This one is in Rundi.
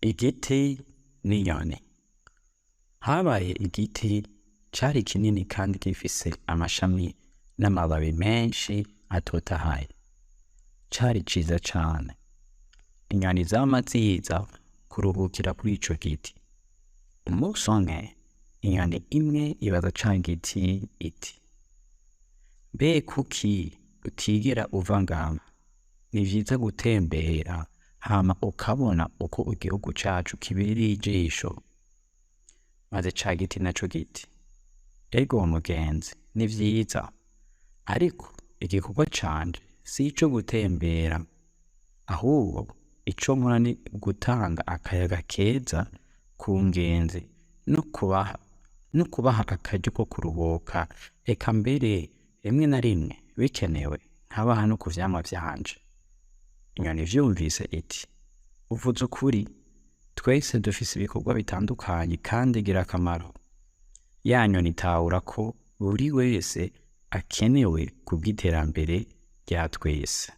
Igiti n'inyoni. Habaye igiti cari kinini kandi gifise amashami n'amababi menshi atotahaye. Cari ciza cane. Inyoni zama ziza kuruhukira kuri ico giti. Umunsi umwe, inyoni imwe ibaza ca giti iti: "Mbe kuki utigera uva ngaha? Ni vyiza gutembera hama ukabona uko igihugu cacu kibereye ijisho." Maze ca giti naco giti: "Ego mugenzi, ni vyiza, ariko igikorwa canje si ico gutembera, ahubwo ico nkora ni ugutanga akayaga keza ku ngenzi no kubaha akaryo ko kuruhuka, eka mbere rimwe na rimwe bikenewe nkabaha no ku vyamwa vyanje." Inyoni ivyumvise iti: "Uvuze ukuri, twese dufise ibikorwa bitandukanye kandi ngirakamaro." Ya nyoni itahura ko buri wese akenewe kubw'iterambere rya twese.